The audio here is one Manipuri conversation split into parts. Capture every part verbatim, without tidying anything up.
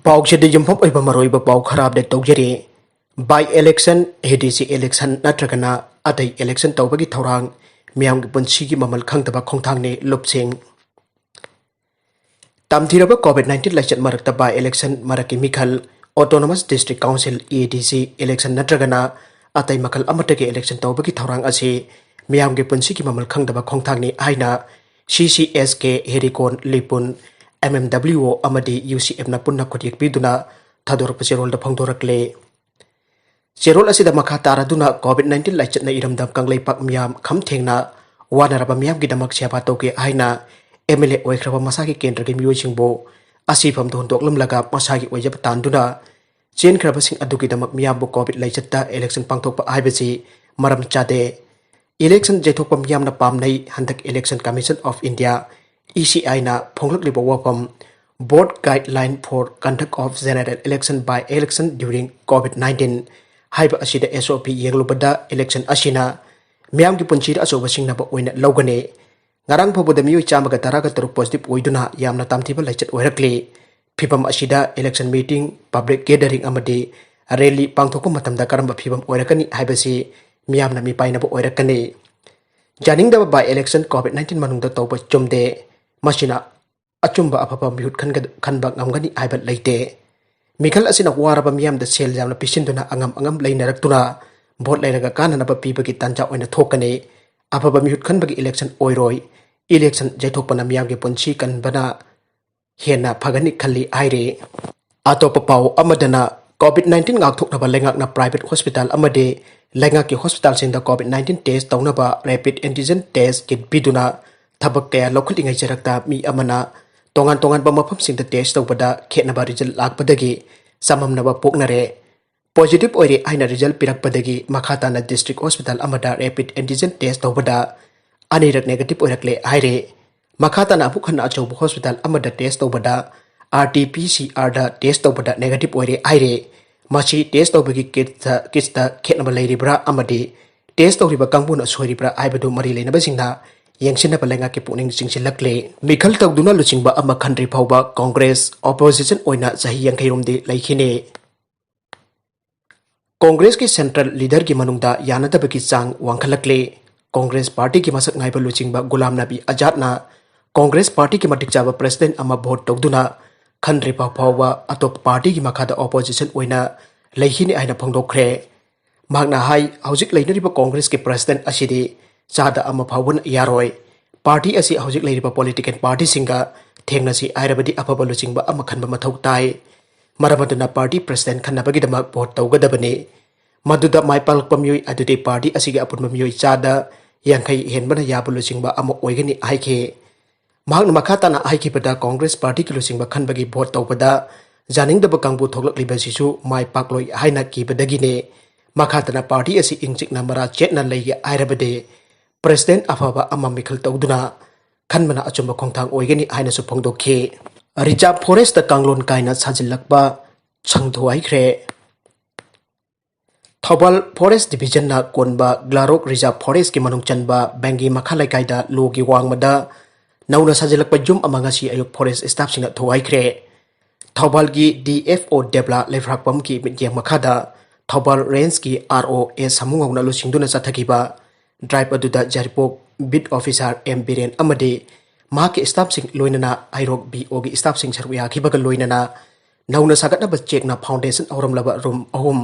ꯄꯥꯎꯁꯤꯗ ꯌꯨꯝꯐꯝ ꯑꯣꯏꯕ ꯃꯔꯨꯑꯣꯏꯕ ꯄꯥꯎ ꯈꯔ ꯑꯞꯗꯦꯠ ꯇꯧꯖꯔꯤ꯫ ꯕꯥꯏ ꯏꯂꯦꯛꯁꯟ, ꯍꯤꯗꯤꯁꯤ ꯏꯂꯦꯛꯁꯟ ꯅꯠꯇ꯭ꯔꯒꯅ ꯑꯇꯩ ꯏꯂꯦꯛꯁꯟ ꯇꯧꯕꯒꯤ ꯊꯧꯔꯥꯡ, ꯃꯤꯌꯥꯝꯒꯤ ꯄꯨꯟꯁꯤꯒꯤ ꯃꯃꯜ ꯈꯪꯗꯕ ꯈꯣꯡꯊꯥꯡꯅꯤ ꯂꯨꯞꯁꯤꯡ꯫ ꯇꯝꯊꯤꯔꯕ ꯀꯣꯚꯤꯗ ꯅꯥꯏꯟꯇꯤꯟ ꯂꯥꯏꯆꯠ ꯃꯔꯛꯇ ꯕꯥꯏ ꯏꯂꯦꯛꯁꯟ ꯃꯔꯛꯀꯤ ꯃꯤꯈꯜ, ꯑꯣꯇꯣꯅꯣꯃꯁ ꯗꯤꯁꯇ꯭ꯔꯤꯛ ꯀꯥꯎꯟꯁꯤꯜ, ꯏ ꯑꯦ ꯗꯤ ꯁꯤ, ꯏꯂꯦꯛꯁꯟ ꯅꯠꯇ꯭ꯔꯒꯅ ꯑꯇꯩ ꯃꯈꯜ ꯑꯃꯠꯇꯒꯤ ꯏꯂꯦꯛꯁꯟ ꯇꯧꯕꯒꯤ ꯊꯧꯔꯥꯡ ꯑꯁꯤ ꯃꯤꯌꯥꯝꯒꯤ ꯄꯨꯟꯁꯤꯒꯤ ꯃꯃꯜ ꯈꯪꯗꯕ ꯈꯣꯡꯊꯥꯡꯅꯤ ꯍꯥꯏꯅ ꯁꯤ ꯁꯤ ꯑꯦꯁ ꯀꯦ, ꯍꯦꯔꯤꯀꯣꯟ, ꯂꯤꯄꯨꯟ, ꯑꯦꯝ ꯑꯦꯝ ꯗꯕ꯭ꯂꯤꯎ ꯑꯣ ꯑꯃꯗꯤ ꯌꯨ ꯁꯤ ꯑꯦꯐꯅ ꯄꯨꯟꯅ ꯈꯨꯠꯌꯦꯛ ꯄꯤꯗꯨꯅ ꯊꯥꯗꯣꯔꯛꯄ ꯆꯦꯔꯣꯜꯗ ꯐꯣꯡꯗꯣꯔꯛꯂꯦ꯫ ꯆꯦꯔꯣꯜ ꯑꯁꯤꯗ ꯃꯈꯥ ꯇꯥꯔꯗꯨꯅ ꯀꯣꯚꯤꯗ ꯅꯥꯏꯟꯇꯤꯟ ꯂꯥꯏꯆꯠꯅ ꯏꯔꯝꯗꯝ ꯀꯪꯂꯩꯄꯥꯛ ꯃꯤꯌꯥꯝ ꯈꯝ ꯊꯦꯡꯅ ꯋꯥꯅꯔꯕ ꯃꯤꯌꯥꯝꯒꯤꯗꯃꯛ ꯁꯦꯕꯥ ꯇꯧꯒꯦ ꯍꯥꯏꯅ ꯑꯦꯝ ꯑꯦꯜ ꯑꯦ ꯑꯣꯏꯈ꯭ꯔꯕ ꯃꯁꯥꯒꯤ ꯀꯦꯟꯗ꯭ꯔꯒꯤ ꯃꯤꯑꯣꯏꯁꯤꯡꯕꯨ ꯑꯁꯤꯐꯝꯗ ꯍꯨꯟꯗꯣꯛꯂꯝꯂꯒ ꯃꯁꯥꯒꯤ ꯑꯣꯏꯖꯕ ꯇꯥꯟꯗꯨꯅ ꯆꯦꯟꯈ꯭ꯔꯕꯁꯤꯡ ꯑꯗꯨꯒꯤꯗꯃꯛ ꯃꯤꯌꯥꯝꯕꯨ ꯀꯣꯚꯤꯗ ꯂꯥꯏꯆꯠꯇ ꯏꯂꯦꯛꯁꯟ ꯄꯥꯡꯊꯣꯛꯄ ꯍꯥꯏꯕꯁꯤ ꯃꯔꯝ ꯆꯥꯗꯦ꯫ ꯏꯂꯦꯛꯁꯟ ꯌꯩꯊꯣꯛꯄ ꯃꯤꯌꯥꯝꯅ ꯄꯥꯝꯅꯩ꯫ ꯍꯟꯗꯛ Election Commission of India, E C I ꯅ ꯐꯣꯡꯂꯛꯂꯤꯕ ꯋꯥꯐꯝ Board Guideline for Conduct of General Election by Election During COVID nineteen ꯍꯥꯏꯕ ꯑꯁꯤꯗ S O P ꯌꯦꯡꯂꯨꯕꯗ ꯏꯂꯦꯛꯁꯟ ꯑꯁꯤꯅ ꯃꯤꯌꯥꯝꯒꯤ ꯄꯨꯟꯁꯤꯗ ꯑꯆꯧꯕ ꯁꯤꯡꯅꯕ ꯑꯣꯏꯅ ꯂꯧꯒꯅꯤ꯫ ꯉꯔꯥꯡ ꯐꯥꯎꯕꯗ ꯃꯤꯑꯣꯏ ꯆꯥꯝꯃꯒ ꯇꯔꯥꯒ ꯇꯔꯨꯛ ꯄꯣꯖꯤꯇꯤꯚ ꯑꯣꯏꯗꯨꯅ ꯌꯥꯝꯅ ꯇꯝꯊꯤꯕ ꯂꯥꯏꯆꯠ ꯑꯣꯏꯔꯛꯂꯤ꯫ ꯐꯤꯕꯝ ꯑꯁꯤꯗ ꯏꯂꯦꯛꯁꯟ ꯃꯤꯇꯤꯡ, ꯄꯕ꯭ꯂꯤꯛ ꯒꯦꯗꯔꯤꯡ ꯑꯃꯗꯤ ꯔꯦꯂꯤ ꯄꯥꯡꯊꯣꯛꯄ ꯃꯇꯝꯗ ꯀꯔꯝꯕ ꯐꯤꯕꯝ ꯑꯣꯏꯔꯛꯀꯅꯤ ꯍꯥꯏꯕꯁꯤ ꯃꯤꯌꯥꯝꯅ ꯃꯤꯄꯥꯏꯅꯕ ꯑꯣꯏꯔꯛꯀꯅꯤ꯫ ꯌꯥꯅꯤꯡꯗꯕ ꯕꯥꯏ ꯏꯂꯦꯛꯁꯟ ꯀꯣꯚꯤꯗ ꯅꯥꯏꯟꯇꯤꯟ ꯃꯅꯨꯡꯗ ꯇꯧꯕ ꯆꯨꯝꯗꯦ꯫ ꯃꯁꯤꯅ ꯑꯆꯨꯝꯕ ꯑꯐꯕ ꯃꯤꯍꯨꯠ ꯈꯟꯒ-, ꯈꯟꯕ ꯉꯝꯒꯅꯤ ꯍꯥꯏꯕ ꯂꯩꯇꯦ꯫ ꯃꯤꯈꯜ ꯑꯁꯤꯅ ꯋꯥꯔꯕ ꯃꯤꯌꯥꯝꯗ ꯁꯦꯜ ꯌꯥꯝꯅ ꯄꯤꯁꯤꯟꯗꯨꯅ ꯑꯉꯝ ꯑꯉꯝ ꯂꯩꯅꯔꯛꯇꯨꯅ ꯚꯣꯠ ꯂꯩꯔꯒ ꯀꯥꯟꯅꯅꯕ ꯄꯤꯕꯒꯤ ꯇꯥꯟꯖꯥ ꯑꯣꯏꯅ ꯊꯣꯛꯀꯅꯤ꯫ ꯑꯐꯕ ꯃꯤꯍꯨꯠ ꯈꯟꯕꯒꯤ ꯏꯂꯦꯛꯁꯟ ꯑꯣꯏꯔꯣꯏ꯫ ꯏꯂꯦꯛꯁꯟ ꯌꯩꯊꯣꯛꯄꯅ ꯃꯤꯌꯥꯝꯒꯤ ꯄꯨꯟꯁꯤ ꯀꯟꯕꯅ ꯍꯦꯟꯅ ꯐꯒꯅꯤ ꯈꯜꯂꯤ ꯍꯥꯏꯔꯤ꯫ ꯑꯇꯣꯞꯄ ꯄꯥꯎ ꯑꯃꯗꯅ, ꯀꯣꯚꯤꯗ ꯅꯥꯏꯟꯇꯤꯟ ꯉꯥꯛꯊꯣꯛꯅꯕ ꯂꯩꯉꯥꯛꯅ ꯄ꯭ꯔꯥꯏꯚꯦꯠ ꯍꯣꯁꯄꯤꯇꯥꯜ ꯑꯃꯗꯤ ꯂꯩꯉꯥꯛꯀꯤ ꯍꯣꯁꯄꯤꯇꯥꯜꯁꯤꯡꯗ ꯀꯣꯚꯤꯗ ꯅꯥꯏꯟꯇꯤꯟ ꯇꯦꯁ ꯇꯧꯅꯕ ꯔꯦꯄꯤꯗ ꯑꯦꯟꯇꯤꯖꯦꯟ ꯇꯦꯁ ꯀꯤꯠ ꯄꯤꯗꯨꯅ ꯊꯕꯛ ꯀꯌꯥ ꯂꯧꯈꯠꯂꯤꯉꯩ ꯆꯔꯛꯇ ꯃꯤ ꯑꯃꯅ ꯇꯣꯉꯥꯟ ꯇꯣꯉꯥꯟꯕ ꯃꯐꯝꯁꯤꯡꯗ ꯇꯦꯁ ꯇꯧꯕꯗ ꯈꯦꯠꯅꯕ ꯔꯤꯖꯜ ꯂꯥꯛꯄꯗꯒꯤ ꯆꯃꯝꯅꯕ ꯄꯣꯛꯅꯔꯦ꯫ ꯄꯣꯖꯤꯇꯤꯚ ꯑꯣꯏꯔꯦ ꯍꯥꯏꯅ ꯔꯤꯖꯜ ꯄꯤꯔꯛꯄꯗꯒꯤ ꯃꯈꯥ ꯇꯥꯅ ꯗꯤꯁꯇ꯭ꯔꯤꯛ ꯍꯣꯁꯄꯤꯇꯥꯜ ꯑꯃꯗ ꯔꯦꯄꯤꯗ ꯑꯦꯟꯇꯤꯖꯦꯟ ꯇꯦꯁ ꯇꯧꯕꯗ ꯑꯅꯤꯔꯛ ꯅꯦꯒꯦꯇꯤꯚ ꯑꯣꯏꯔꯛꯂꯦ ꯍꯥꯏꯔꯦ꯫ ꯃꯈꯥ ꯇꯥꯅ ꯑꯃꯨꯛ ꯍꯟꯅ ꯑꯆꯧꯕ ꯍꯣꯁꯄꯤꯇꯥꯜ ꯑꯃꯗ ꯇꯦꯁ ꯇꯧꯕꯗ ꯑꯥꯔ ꯇꯤ ꯄꯤ ꯁꯤ ꯑꯥꯔꯗ ꯇꯦꯁ ꯇꯧꯕꯗ ꯅꯦꯒꯦꯇꯤꯚ ꯑꯣꯏꯔꯦ ꯍꯥꯏꯔꯦ꯫ ꯃꯁꯤ ꯇꯦꯁ ꯇꯧꯕꯒꯤ ꯀꯤꯠꯇ, ꯀꯤꯠꯁꯇ ꯈꯦꯠꯅꯕ ꯂꯩꯔꯤꯕ꯭ꯔꯥ ꯑꯃꯗꯤ ꯇꯦꯁ ꯇꯧꯔꯤꯕ ꯀꯥꯡꯕꯨꯅ ꯁꯣꯏꯔꯤꯕ꯭ꯔꯥ ꯍꯥꯏꯕꯗꯨ ꯃꯔꯤ ꯂꯩꯅꯕꯁꯤꯡꯅ ꯌꯦꯡꯁꯤꯟꯅꯕ ꯂꯩꯉꯥꯛꯀꯤ ꯄꯨꯛꯅꯤꯡ ꯆꯤꯡꯁꯤꯜꯂꯛꯂꯤ꯫ ꯃꯤꯈꯜ ꯇꯧꯗꯨꯅ ꯂꯨꯆꯤꯡꯕ ꯑꯃ ꯈꯟꯗ꯭ꯔꯤ ꯐꯥꯎꯕ ꯀꯣꯡꯒ꯭ꯔꯦꯁ opposition ꯑꯣꯏꯅ ꯆꯍꯤ ꯌꯥꯡꯈꯩ ꯔꯣꯝꯗꯤ ꯂꯩꯈꯤꯅꯤ꯫ ꯀꯣꯡꯒ꯭ꯔꯦꯁꯀꯤ central leaderꯒꯤ ꯃꯅꯨꯡꯗ ꯌꯥꯅꯗꯕꯒꯤ ꯆꯥꯡ ꯋꯥꯡꯈꯠꯂꯛꯂꯤ꯫ ꯀꯣꯡꯒ꯭ꯔꯦꯁ partyꯒꯤ ꯃꯁꯛ ꯅꯥꯏꯕ ꯂꯨꯆꯤꯡꯕ ꯒꯨꯂꯥꯝ ꯅꯕꯤ ꯑꯖꯥꯗꯅ ꯀꯣꯡꯒ꯭ꯔꯦꯁ partyꯒꯤ ꯃꯇꯤꯛ ꯆꯥꯕ president ꯑꯃ vote ꯇꯧꯗꯨꯅ ꯈꯟꯗ꯭ꯔꯤꯐꯥꯎ ꯐꯥꯎꯕ ꯑꯇꯣꯞꯄ partyꯒꯤ ꯃꯈꯥꯗ opposition ꯑꯣꯏꯅ ꯂꯩꯈꯤꯅꯤ ꯍꯥꯏꯅ ꯐꯣꯡꯗꯣꯛꯈ꯭ꯔꯦ꯫ ꯃꯍꯥꯛꯅ ꯍꯥꯏ, ꯍꯧꯖꯤꯛ ꯂꯩꯅꯔꯤꯕ ꯀꯣꯡꯒ꯭ꯔꯦꯁꯀꯤ president ꯑꯁꯤꯗꯤ ꯆꯥꯗ ꯑꯃ ꯐꯥꯎꯕꯅ ꯌꯥꯔꯣꯏ꯫ Party ꯑꯁꯤ ꯍꯧꯖꯤꯛ ꯂꯩꯔꯤꯕ political partyꯁꯤꯡꯒ ꯊꯦꯡꯅꯁꯤ ꯍꯥꯏꯔꯕꯗꯤ ꯑꯐꯕ ꯂꯨꯆꯤꯡꯕ ꯑꯃ ꯈꯟꯕ ꯃꯊꯧ ꯇꯥꯏ꯫ ꯃꯔꯝ ꯑꯗꯨꯅ party president ꯈꯟꯅꯕꯒꯤꯗꯃꯛ vote ꯇꯧꯒꯗꯕꯅꯤ꯫ ꯃꯗꯨꯗ ꯃꯥꯏ ꯄꯥꯛꯂꯛꯄ ꯃꯤꯑꯣꯏ ꯑꯗꯨꯗꯤ party ꯑꯁꯤꯒꯤ ꯑꯄꯨꯟꯕ ꯃꯤꯑꯣꯏ ꯆꯥꯗ ꯌꯥꯡꯈꯩ ꯍꯦꯟꯕꯅ ꯌꯥꯕ ꯂꯨꯆꯤꯡꯕ ꯑꯃ ꯑꯣꯏꯒꯅꯤ ꯍꯥꯏꯈꯤ꯫ ꯃꯍꯥꯛꯅ ꯃꯈꯥ ꯇꯥꯅ ꯍꯥꯏꯈꯤꯕꯗ, ꯀꯣꯡꯒ꯭ꯔꯦꯁ partyꯒꯤ ꯂꯨꯆꯤꯡꯕ ꯈꯟꯕꯒꯤ vote ꯇꯧꯕꯗ ꯌꯥꯅꯤꯡꯗꯕ ꯀꯥꯡꯕꯨ ꯊꯣꯛꯂꯛꯂꯤꯕꯁꯤꯁꯨ ꯃꯥꯏ ꯄꯥꯛꯂꯣꯏ ꯍꯥꯏꯅ ꯀꯤꯕꯗꯒꯤꯅꯤ꯫ ꯃꯈꯥ ꯇꯥꯅ party ꯑꯁꯤ ꯏꯪ ꯆꯤꯛꯅ ꯃꯔꯥ ꯆꯦꯠꯅ ꯂꯩꯒꯦ ꯍꯥꯏꯔꯕꯗꯤ president ꯑꯐꯕ ꯑꯃ ꯃꯤꯈꯜ ꯇꯧꯗꯨꯅ ꯈꯟꯕꯅ ꯑꯆꯨꯝꯕ ꯈꯣꯡꯊꯥꯡ ꯑꯣꯏꯒꯅꯤ ꯍꯥꯏꯅꯁꯨ ꯐꯣꯡꯗꯣꯛꯈꯤ꯫ Reserve forestꯇ ꯀꯥꯡꯂꯣꯟ ꯀꯥꯏꯅ ꯁꯥꯖꯤꯜꯂꯛꯄ ꯁꯪ ꯊꯨꯒꯥꯏꯈ꯭ꯔꯦ꯫ ꯊꯧꯕꯥꯜ Forest Divisionꯅ ꯀꯣꯟꯕ ꯒ꯭ꯂꯥꯔꯣꯛ Reserve Forestꯀꯤ ꯃꯅꯨꯡ ꯆꯟꯕ ꯕꯦꯡꯒꯤ ꯃꯈꯥ ꯂꯩꯀꯥꯏꯗ ꯂꯣꯒꯤ ꯋꯥꯡꯃꯗ ꯅꯧꯅ ꯁꯥꯖꯤꯜꯂꯛꯄ ꯌꯨꯝ ꯑꯃ ꯉꯁꯤ ꯑꯌꯨꯛ forest staffꯁꯤꯡꯅ ꯊꯨꯒꯥꯏꯈ꯭ꯔꯦ꯫ ꯊꯧꯕꯥꯜꯒꯤ DFO ꯗꯦꯕ꯭ꯂꯥ ꯂꯩꯐ꯭ꯔꯥꯛꯄꯝꯒꯤ ꯃꯤꯠꯌꯦꯡ ꯃꯈꯥꯗ ꯊꯧꯕꯥꯜ rangeꯀꯤ RO ꯑꯦꯁ ꯁꯥꯃꯨꯉꯧꯅ ꯂꯨꯆꯤꯡꯗꯨꯅ ꯆꯠꯊꯈꯤꯕ drive ꯑꯗꯨꯗ ꯌꯥꯏꯔꯤꯄꯣꯛ beat officer ꯑꯦꯝ ꯕꯤꯔꯦꯟ ꯑꯃꯗꯤ ꯃꯍꯥꯛꯀꯤ staffꯁꯤꯡ ꯂꯣꯏꯅꯅ ꯍꯩꯔꯣꯛ BOꯒꯤ staffꯁꯤꯡ ꯁꯔꯨꯛ ꯌꯥꯈꯤꯕꯒ ꯂꯣꯏꯅꯅ ꯅꯧꯅ ꯁꯥꯒꯠꯅꯕ ꯆꯦꯛꯅ foundation ꯍꯧꯔꯝꯂꯕ room ꯑꯍꯨꯝ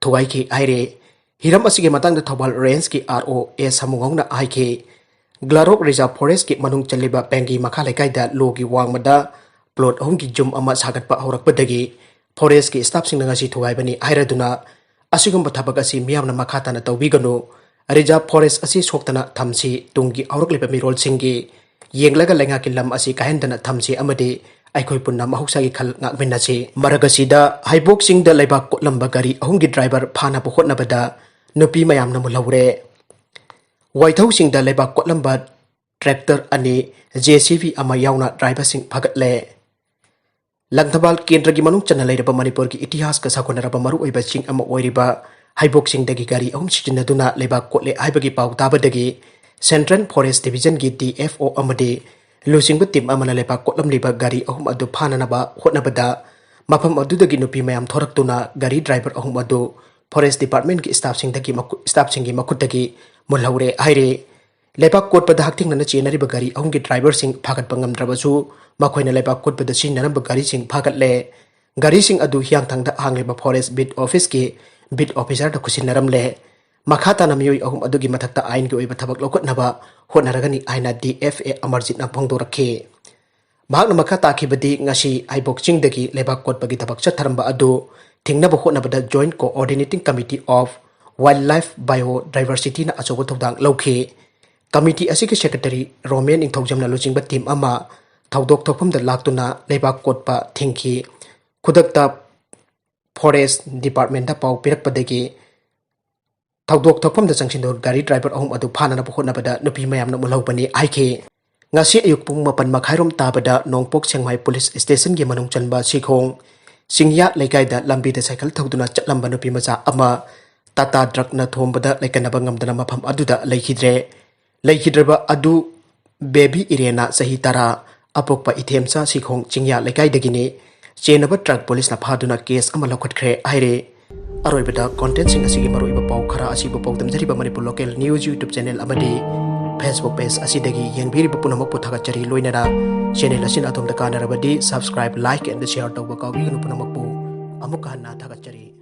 ꯊꯨꯒꯥꯏꯈꯤ ꯍꯥꯏꯔꯦ꯫ ꯍꯤꯔꯝ ꯑꯁꯤꯒꯤ ꯃꯇꯥꯡꯗ ꯊꯧꯕꯥꯜ rangeꯀꯤ RO ꯑꯦꯁ ꯁꯥꯃꯨꯉꯧꯅ ꯍꯥꯏꯈꯤ, ꯒ꯭ꯂꯥꯔꯣꯛ Reserve Forestꯀꯤ ꯃꯅꯨꯡ ꯆꯜꯂꯤꯕ ꯕꯦꯡꯒꯤ ꯃꯈꯥ ꯂꯩꯀꯥꯏꯗ ꯂꯣꯒꯤ ꯋꯥꯡꯃꯗ plot ꯑꯍꯨꯝꯒꯤ ꯌꯨꯝ ꯑꯃ ꯁꯥꯒꯠꯄ ꯍꯧꯔꯛꯄꯗꯒꯤ forestꯀꯤ staffꯁꯤꯡꯅ ꯉꯁꯤ ꯊꯨꯒꯥꯏꯕꯅꯤ ꯍꯥꯏꯔꯗꯨꯅ, ꯑꯁꯤꯒꯨꯝꯕ ꯊꯕꯛ ꯑꯁꯤ ꯃꯤꯌꯥꯝꯅ ꯃꯈꯥ ꯇꯥꯅ ꯇꯧꯕꯤꯒꯅꯨ, Reserve Forest ꯑꯁꯤ ꯁꯣꯛꯇꯅ ꯊꯝꯁꯤ, ꯇꯨꯡꯒꯤ ꯍꯧꯔꯛꯂꯤꯕ ꯃꯤꯔꯣꯜꯁꯤꯡꯒꯤ ꯌꯦꯡꯂꯒ ꯂꯩꯉꯥꯛꯀꯤ ꯂꯝ ꯑꯁꯤ ꯀꯥꯏꯍꯟꯗꯅ ꯊꯝꯁꯤ ꯑꯃꯗꯤ ꯑꯩꯈꯣꯏ ꯄꯨꯟꯅ ꯃꯍꯧꯁꯥꯒꯤ ꯈꯜ ꯉꯥꯛꯃꯤꯟꯅꯁꯤ꯫ ꯃꯔꯛ ꯑꯁꯤꯗ ꯍꯩꯕꯣꯛ ꯆꯤꯡꯗ ꯂꯩꯕꯥꯛ ꯀꯣꯠꯂꯝꯕ ꯒꯥꯔꯤ ꯑꯍꯨꯝꯒꯤ driver ꯐꯥꯅꯕ ꯍꯣꯠꯅꯕꯗ ꯅꯨꯄꯤ ꯃꯌꯥꯝꯅ ꯃꯨꯜꯍꯧꯔꯦ꯫ ꯋꯥꯏꯊꯧ ꯆꯤꯡꯗ ꯂꯩꯕꯥꯛ ꯀꯣꯠꯂꯝꯕ tractor ꯑꯅꯤ, JCB ꯑꯃ ꯌꯥꯎꯅ driverꯁꯤꯡ ꯐꯥꯒꯠꯂꯦ꯫ ꯂꯪꯊꯕꯥꯜ ꯀꯦꯟꯗ꯭ꯔꯒꯤ ꯃꯅꯨꯡ ꯆꯟꯅ ꯂꯩꯔꯕ ꯃꯅꯤꯄꯨꯔꯒꯤ ꯏꯇꯤꯍꯥꯁꯀ ꯁꯥꯒꯣꯟꯅꯔꯕ ꯃꯔꯨꯑꯣꯏꯕ ꯆꯤꯡ ꯑꯃ ꯑꯣꯏꯔꯤꯕ ꯍꯩꯕꯣꯛ ꯆꯤꯡꯗꯒꯤ ꯒꯥꯔꯤ ꯑꯍꯨꯝ ꯁꯤꯖꯤꯟꯅꯗꯨꯅ ꯂꯩꯕꯥꯛ ꯀꯣꯠꯂꯦ ꯍꯥꯏꯕꯒꯤ ꯄꯥꯎ ꯇꯥꯕꯗꯒꯤ Central Forest Division ꯒꯤ D F O ꯑꯃꯗꯤ ꯂꯨꯆꯤꯡꯕ team ꯑꯃꯅ ꯂꯩꯕꯥꯛ ꯀꯣꯠꯂꯝꯂꯤꯕ ꯒꯥꯔꯤ ꯑꯍꯨꯝ ꯑꯗꯨ ꯐꯥꯅꯅꯕ ꯍꯣꯠꯅꯕꯗ, ꯃꯐꯝ ꯑꯗꯨꯗꯒꯤ ꯅꯨꯄꯤ ꯃꯌꯥꯝ ꯊꯣꯔꯛꯇꯨꯅ ꯒꯥꯔꯤ driver ꯑꯍꯨꯝ ꯑꯗꯨ Forest Department ꯀꯤ staff ꯁꯤꯡꯗꯒꯤ ꯃꯈꯨ-, staff ꯁꯤꯡꯒꯤ ꯃꯈꯨꯠꯇꯒꯤ ꯃꯨꯜꯍꯧꯔꯦ ꯍꯥꯏꯔꯦ꯫ ꯂꯩꯕꯥꯛ ꯀꯣꯠꯄꯗ ꯍꯛꯊꯦꯡꯅꯅ ꯆꯦꯟꯅꯔꯤꯕ ꯒꯥꯔꯤ ꯑꯍꯨꯝꯒꯤ driver ꯁꯤꯡ ꯐꯥꯒꯠꯄ ꯉꯝꯗ꯭ꯔꯕꯁꯨ, ꯃꯈꯣꯏꯅ ꯂꯩꯕꯥꯛ ꯀꯣꯠꯄꯗ ꯁꯤꯖꯤꯟꯅꯔꯝꯕ ꯒꯥꯔꯤꯁꯤꯡ ꯐꯥꯒꯠꯂꯦ꯫ ꯒꯥꯔꯤꯁꯤꯡ ꯑꯗꯨ ꯍꯤꯌꯥꯡꯊꯥꯡꯗ ꯍꯥꯡꯂꯤꯕ Forest Beat Office ꯀꯤ beat officer ꯗ ꯈꯨꯠꯁꯤꯟꯅꯔꯝꯂꯦ꯫ ꯃꯈꯥ ꯇꯥꯅ ꯃꯤꯑꯣꯏ ꯑꯍꯨꯝ ꯑꯗꯨꯒꯤ ꯃꯊꯛꯇ ꯑꯥꯏꯟꯒꯤ ꯑꯣꯏꯕ ꯊꯕꯛ ꯂꯧꯈꯠꯅꯕ ꯍꯣꯠꯅꯔꯒꯅꯤ ꯍꯥꯏꯅ D F A ꯑꯃꯔꯖꯤꯠꯅ ꯐꯣꯡꯗꯣꯔꯛꯈꯤ꯫ ꯃꯍꯥꯛꯅ ꯃꯈꯥ ꯇꯥꯈꯤꯕꯗꯤ, ꯉꯁꯤ ꯍꯩꯕꯣꯛ ꯆꯤꯡꯗꯒꯤ ꯂꯩꯕꯥꯛ ꯀꯣꯠꯄꯒꯤ ꯊꯕꯛ ꯆꯠꯊꯔꯝꯕ ꯑꯗꯨ ꯊꯤꯡꯅꯕ ꯍꯣꯠꯅꯕꯗ Joint Coordinating Committee of Wildlife Biodiversity ꯅ ꯑꯆꯧꯕ ꯊꯧꯗꯥꯡ ꯂꯧꯈꯤ꯫ Committee ꯑꯁꯤꯒꯤ secretary ꯔꯣꯃꯦꯟ ꯅꯤꯡꯊꯧꯖꯝꯅ ꯂꯨꯆꯤꯡꯕ team ꯑꯃ ꯊꯧꯗꯣꯛ ꯊꯣꯛꯐꯝꯗ ꯂꯥꯛꯇꯨꯅ ꯂꯩꯕꯥꯛ ꯀꯣꯠꯄ ꯊꯤꯡꯈꯤ꯫ ꯈꯨꯗꯛꯇ Forest Department ꯇ ꯄꯥꯎ ꯄꯤꯔꯛꯄꯗꯒꯤ ꯊꯧꯗꯣꯛ ꯊꯣꯛꯐꯝꯗ ꯆꯪꯁꯤꯟꯗꯨꯅ ꯒꯥꯔꯤ driver ꯑꯍꯨꯝ ꯑꯗꯨ ꯐꯥꯅꯅꯕ ꯍꯣꯠꯅꯕꯗ ꯅꯨꯄꯤ ꯃꯌꯥꯝꯅ ꯃꯨꯜꯍꯧꯕꯅꯤ ꯍꯥꯏꯈꯤ꯫ ꯉꯁꯤ ꯑꯌꯨꯛ ꯄꯨꯡ ꯃꯥꯄꯟ ꯃꯈꯥꯏꯔꯣꯝ ꯇꯥꯕꯗ ꯅꯣꯡꯄꯣꯛ ꯁꯦꯡꯃꯥꯏ police station ꯒꯤ ꯃꯅꯨꯡ ꯆꯟꯕ ꯁꯤꯈꯣꯡ ꯆꯤꯡꯌꯥ ꯂꯩꯀꯥꯏꯗ ꯂꯝꯕꯤꯗ ꯁꯥꯏꯀꯜ ꯊꯧꯗꯨꯅ ꯆꯠꯂꯝꯕ ꯅꯨꯄꯤ ꯃꯆꯥ ꯑꯃ Tata truck ꯅ ꯊꯣꯝꯕꯗ ꯂꯩꯀꯟꯅꯕ ꯉꯝꯗꯅ ꯃꯐꯝ ꯑꯗꯨꯗ ꯂꯩꯈꯤꯗ꯭ꯔꯦ꯫ ꯂꯩꯈꯤꯗ꯭ꯔꯕ ꯑꯗꯨ ꯕꯦꯕꯤ ꯏꯔꯦꯅꯥ, ꯆꯍꯤ ꯇꯔꯥ, ꯑꯄꯣꯛꯄ ꯏꯊꯦꯝꯆꯥ ꯁꯤꯈꯣꯡ ꯆꯤꯡꯌꯥ ꯂꯩꯀꯥꯏꯗꯒꯤꯅꯤ꯫ ꯆꯦꯟꯅꯕ truck police ꯅ ꯐꯥꯗꯨꯅ case ꯑꯃ ꯂꯧꯈꯠꯈ꯭ꯔꯦ ꯍꯥꯏꯔꯦ꯫ ꯑꯔꯣꯏꯕꯗ content ꯁꯤꯡ ꯑꯁꯤꯒꯤ ꯃꯔꯨꯑꯣꯏꯕ ꯄꯥꯎ ꯈꯔ ꯑꯁꯤꯕꯨ ꯄꯥꯎꯗꯝꯖꯔꯤꯕ Manipur local news YouTube channel ꯑꯃꯗꯤ Facebook page ꯑꯁꯤꯗꯒꯤ ꯌꯦꯡꯕꯤꯔꯤꯕ ꯄꯨꯝꯅꯃꯛꯄꯨ ꯊꯥꯒꯠꯆꯔꯤ꯫ ꯂꯣꯏꯅꯅ channel ꯑꯁꯤꯅ ꯑꯗꯣꯝꯗ ꯀꯥꯟꯅꯔꯕꯗꯤ subscribe, like and share ꯇꯧꯕ ꯀꯥꯎꯕꯤꯒꯅꯨ꯫ ꯄꯨꯝꯅꯃꯛꯄꯨ ꯑꯃꯨꯛꯀ ꯍꯟꯅ ꯊꯥꯒꯠꯆꯔꯤ꯫